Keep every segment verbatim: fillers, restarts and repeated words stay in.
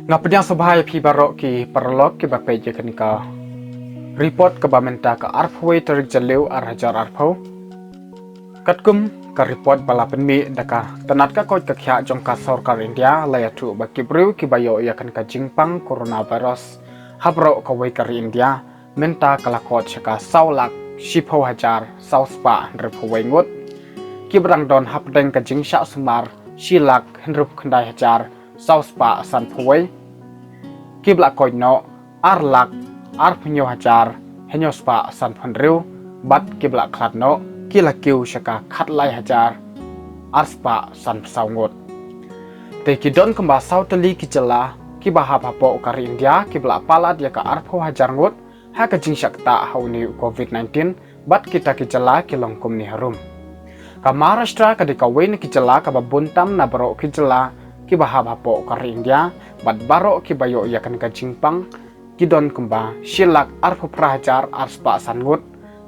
Nga pdiang sngewbha ïa phi baroh ki paralok kiba peit ïa kane ka report kaba mynta ka arphew wei tarik Jylliew ar hajar arphew. Katkum ka report ba la pynmih da ka tnat ka koit ka khiah jong ka sorkar India, la ïathuh ba ki briew kiba ïoh ïa kane ka jingpang coronavirus ha baroh kawei ka ri India mynta ka la kot sha ka saw lak shiphew hajar saw spah hynriewphew wei ngut. Kiba dang don hapdeng ka jingshah sumar shi lak hynriewphew khyndai hajar saw spah sanphew wei. Kiba la koit noh ar lak arphew hynñiew hajar hynñiew spah sanphew hynriew, bad kiba la khlad noh ki la kiew sha ka khatlai hajar ar spah sanphew saw ngut. Te ki don kumba saw tylli ki jylla kiba hap hapoh ka ri India kiba la palat ïa ka arphew hajar ngut ha ka jingshah ktah ha une u covid nineteen, bad kita ki jylla ki long kumne harum. Ka Maharashtra ka dei kawei na ki jylla kaba bun tam na baroh ki jylla kiba hap hapoh ka ri India, bad baroh kiba ïoh ïa kane ka jingpang ki don kumba shi lak arphew phra hajar ar spah san ngut,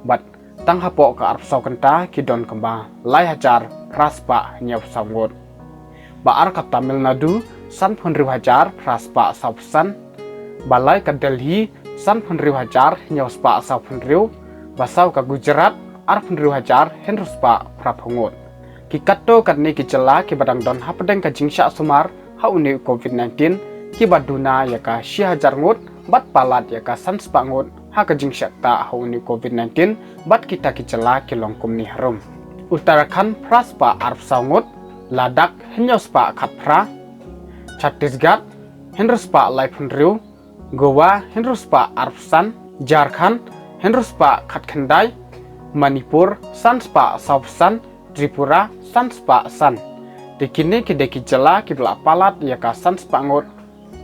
bad tang hapoh ka arphew saw kynta ki don kumba lai hajar phra spah hynñiewphew saw ngut. Ba ar ka Tamil Nadu sanphew hynriew hajar phra spah sawphew san. Ba lai ka Delhi sanphew hynriew hajar hynñiew spah sawphew hynriew. Ba saw ka Gujarat arphew hynriew hajar hynriew spah phraphew ngut. Ki katto katne ki jylla kiba dang don hapdeng ka jingshah sumar ha une u covid nineteen kiba duna ïa ka shi hajar ngut bad palat ïa ka san spah ngut ha ka jingshah ktah ha une u covid nineteen, bad kita ki jylla ki long kumne harum: Uttarakhand phra spah arphew saw ngut, Ladakh hynñiew spah khatphra, Chhattisgarh hynriew spah laiphew hynriew, Goa hynriew spah arphew san, Jharkhand hynriew spah khatkhyndai, Manipur san spah sawphew san, Tripura san spah san. Te kine ki dei ki jylla kiba la palat ïa ka san spah ngut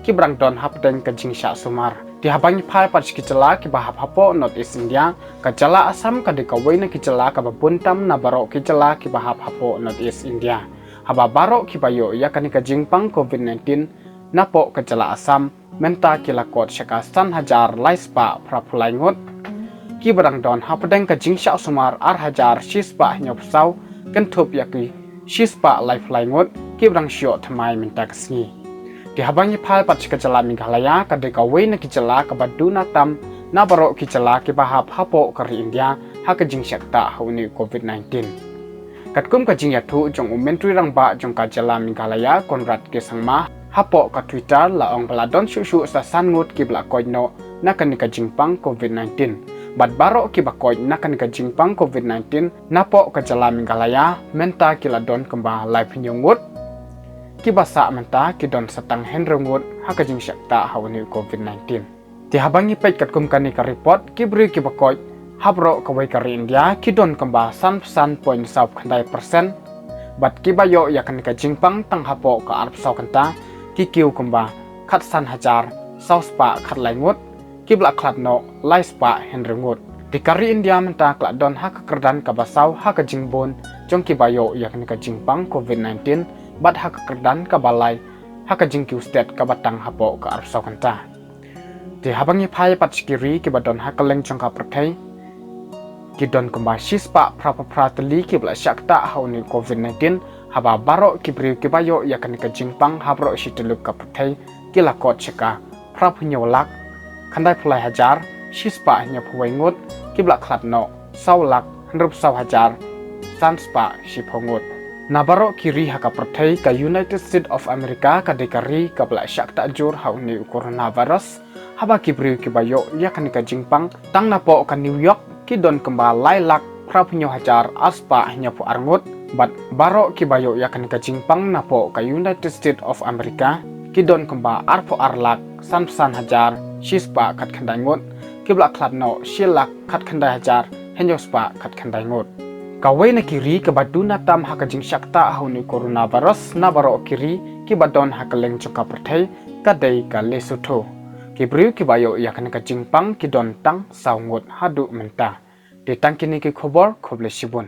kiba dang don hapdeng ka jingshah sumar. Te haba ngi phai pat sha ki jylla kiba hap hapoh North East India, ka jylla Assam ka dei kawei na ki jylla kaba bun tam na baroh ki jylla kiba hap hapoh North East India. Haba baroh kiba ïoh ïa kane ka jingpang covid nineteen napoh ka jylla Assam mynta ki la kot sha ka san hajar lai spah phraphew lai ngut. Kiba dang don hapdeng ka jingshah sumar ar hajar shi spah hynñiewphew saw, kynthup ïa ki shi spah laiphew lai ngut kiba dang shu ïoh thymmai mynta ka sngi. Te haba ngi phai pat sha ka jylla Meghalaya ka dei kawei na ki jylla kaba duna tam na baroh ki jylla kiba hap hapoh ka ri India ha ka jingshah ktah ha une u covid nineteen. Katkum ka jingïathuh jong u Myntri Rangbah jong ka jylla Meghalaya, Conrad K Sangma, hapoh ka Twitter la ong ba la don shuh shuh sa san ngut kiba la koit noh na kane ka jingpang covid nineteen. Bad baroh kiba koit na kane ka jingpang covid nineteen napoh ka jylla Meghalaya mynta ki la don kumba laiphew hynñiew ngut. Kiba sah mynta ki don sa tang hynriew ngut ha ka jingshah ktah ha une u covid nineteen. Te haba ngi peit katkum kane ka report, ki briew kiba koit ha baroh kawei ka ri India ki don kumba sanphew san point saw khyndai percent. Bad kiba ïoh ïa kane ka jingpang tang hapoh ka arphew saw kynta ki kiew kumba khatsan hajar saw spah khatlai ngut, kiba la khlad noh lai spah hynriew ngut. Te ka ri India mynta ka la don ha ka kyrdan kaba saw ha ka jingbun jong kiba ïoh ïa kane ka jingpang covid nineteen, bad ha ka kyrdan kaba lai ha ka jingkiew stet kaba tang hapoh ka arphew saw kynta. Te haba ngi phai pat sha ki ri kiba don ha kylleng jong ka pyrthei, ki don kumba shi spah phraphew phra tylli kiba la shah ktah ha une u covid nineteen, haba baroh ki briew kiba ïoh ïa kane ka jingpang ha baroh shi tylli ka pyrthei ki la kot sha ka phraphew hynñiew lak khyndaiphew lai hajar shi spah hynñiewphew wei ngut, kiba la khlad noh saw lak hynriewphew saw hajar san spah shiphew ngut. Na baroh ki ri ha ka pyrthei, ka United States of America ka dei ka ri kaba la shah ktah jur ha une u coronavirus. Haba ki briew kiba ïoh ïa kane ka jingpang tang napoh ka New York ki don kumba lai lak phraphew hynñiew hajar ar spah hynñiewphew ar ngut, bad baroh kiba ïoh ïa kane ka jingpang napoh ka United States of America ki don kumba arphew ar lak sanphew san hajar shi spah khatkhyndai ngut, kiba la khlad noh shi lak khatkhyndai hajar hynñiew spah khatkhyndai ngut. Kawei na ki ri kaba duna tam ha ka jingshah ktah ha une u coronavirus na baroh ki ri kiba don ha kylleng jong ka pyrthei ka dei ka Lesotho. Ki briew kiba ïoh ïa kane ka jingpang ki don tang saw ngut haduh mynta. Te tang kine ki khubor, khublei shibun.